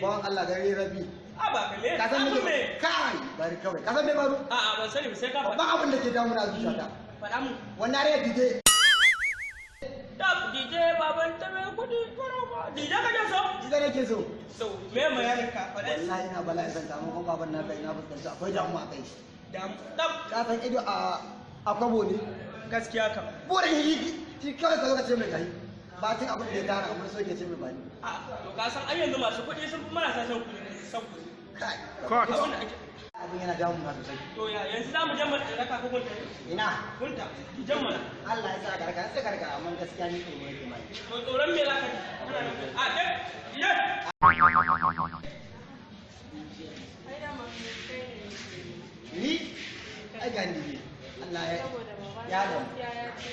Bawan Allah gari rabi. A ba ka me? Ka san Abin me? me? Kai, bari kawai. Ka san me faru? A'a, ban sani ba, sai ka faɗa. Babban abin da ke damuna a zuciyata. Faɗa mun. Wannan rai DJ. Da DJ baban ta mai kuɗi fara ba. DJ ka so? DJ nake so. To me bayanin ka faɗa? Wallahi ina bala'in san ta, amma kuma baban naka ina fuskanci akwai damuwa a kai. Dam dam. Ka san ido a kwabo ne. Gaskiya kam. Burin yi shi kawai ka zo ka ce mai gahi. Ba tun abin da ya tara amma so ke ce mai bani. A to ka san ai yanzu masu kuɗi sun fi marasa son kuɗi son kuɗi. Kai. Abin da ake. Abin yana damuna sosai. To ya yanzu za mu je mu raka ka gunta ne? Ina. Gunta. DJ mana. Allah ya sa ka raka, sai ka raka, amma gaskiya ni tsoro nake mai. To tsoron me za ka ji? Kana nan. A ke? DJ. Ai dama kai ne. Ni? Ai ga ni ne. Allah ya Saboda baba ya gamu. gaskiya ya ce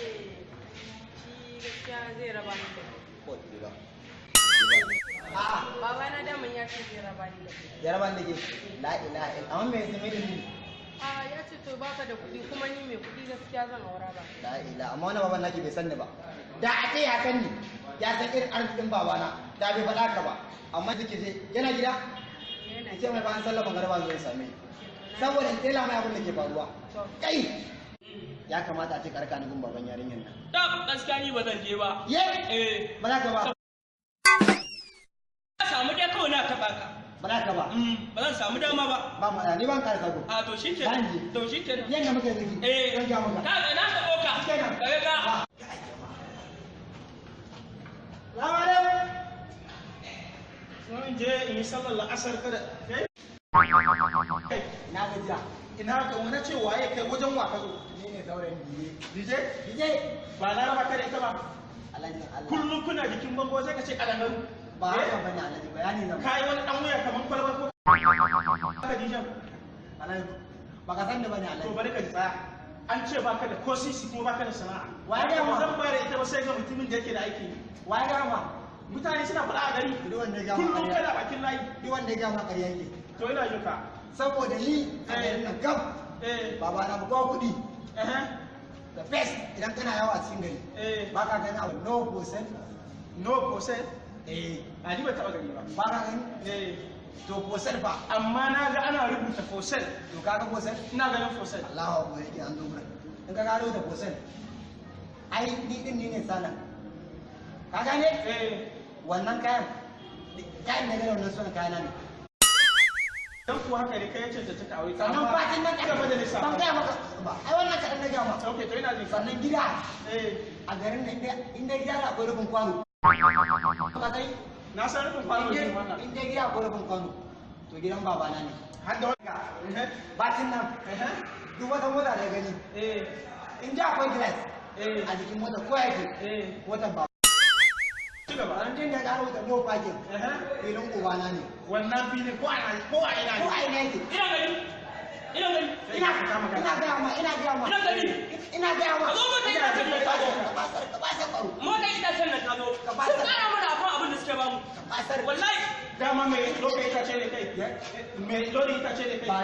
shi gaskiya zai raba ni da kai. Ko ba. A'a, Baba na daman ya ce zai raba ni da kai. ya raba ni da ke. La ilaha illa. Amma me yasa me da ni? A ya ce to baka da kuɗi, kuma ni mai kuɗi gaskiya zan aura ba. La ilaha. Amma wannan baban naki bai san ni ba. Da a ce ya san ni, ya san irin arzikin babana, da bai faɗa ka ba. Amma take je yana gida, Yana ce mai bayan sallar magariba zo ya same ni. Saboda in tela mai abin da ke faruwa. To. Kai! Ya kamata a ce karka ni gun baban yarinyar nan. Tab gaskiya ni ba zan je ba. Ye! Eh. Ba za ka ba. Na samu dai kawai na taɓa ka. Ba za ka ba. Ba zan samu dama ba. Ba mu ni ban karasa ko. A to shi Zan kenan. je. To shi kenan. Yanda muka yi zaki. Eh. Zan gaya maka. Ka na taɓo ka. Kenan. Ka ga ka. Salamu alaikum. Zan je in yi sallar la'asar kada. Kai? Na gajiya. Ina ka wani ce waye kai, wajen wa ka zo? Ni ne saurayin DJ. DJ? DJ! Ba na raba ka da ita ba. Alhaji Allah. Kullum kuna jikin bango sai ka ce kalangaru. Ba haka bane Alhaji, bayani zan. Ka yi wani dan wuya kaman kwalbar ko ka DJ. Alhaji ba ka san da bane To Alhaji. bari ka ji tsaya. An ce baka da ko sisi kuma baka da sana'a. Wa ya gaya ma? Ba zan bayar da ita ba sai ga mutumin da yake da aiki. Wa ya gaya ma? Mutane suna faɗa a gari. Duk wanda ya gaya ma Kullum ƙarya. kana bakin layi. Duk wanda ya gaya ma ƙarya yake. To ina jin ka. Saboda ni a garin nan gab baba na kowa kuɗi. The best idan kana yawo a cikin gari. Ba ka gani abu no percent. No percent. Eh. A ni ba taɓa gani ba. Ba ka gani? Eh. To percent fa. Amma na ga ana rubuta for sale. To ka ga percent? Ina ganin for sale. Allahu akbar, yake an zo gurin. In ka gano da percent. Ai ni din ni ne salan. Ka gane? Eh. Wannan kayan kayan da gane wannan sunan kayana ne. Dan kuwa haka ne kai ya cancanci ka aure ta. Sannan fatin nan Ci gaba da lissafa. ban gaya maka ba. Ai wannan kaɗan na gaya ma. Okay, to ina jin ka. Sannan gida Eh. a garin nan inda gida da akwai rufin kwano. Ka sani? Na san rufin kwano ne wannan. In dai gida akwai rufin kwano, to gidan babana ne. Har da wani. Batin nan duk wata mota da gani. Eh. In ji akwai glass Eh. a jikin mota ko yake Eh. motar baba. Ci gaba. Sannan din da ya rubuta no parking filin ubana ne. Wannan filin ko a ina Ko ne. a ina yake? Ina gani. Ina gani. Ina ina gaya ma, ina gaya ma. Ina gani. Ina gaya ma. Ka zo mota itacen nan ta zo. Ka basar, ka basar tsaro. Mota itacen nan ta zo. Ka ba Sun ta- ƙara mana akan abin da suke bamu. Ka basar. Wallahi. Dama mai lodin itace ne kai. Mai lodin itace ne kai. Ba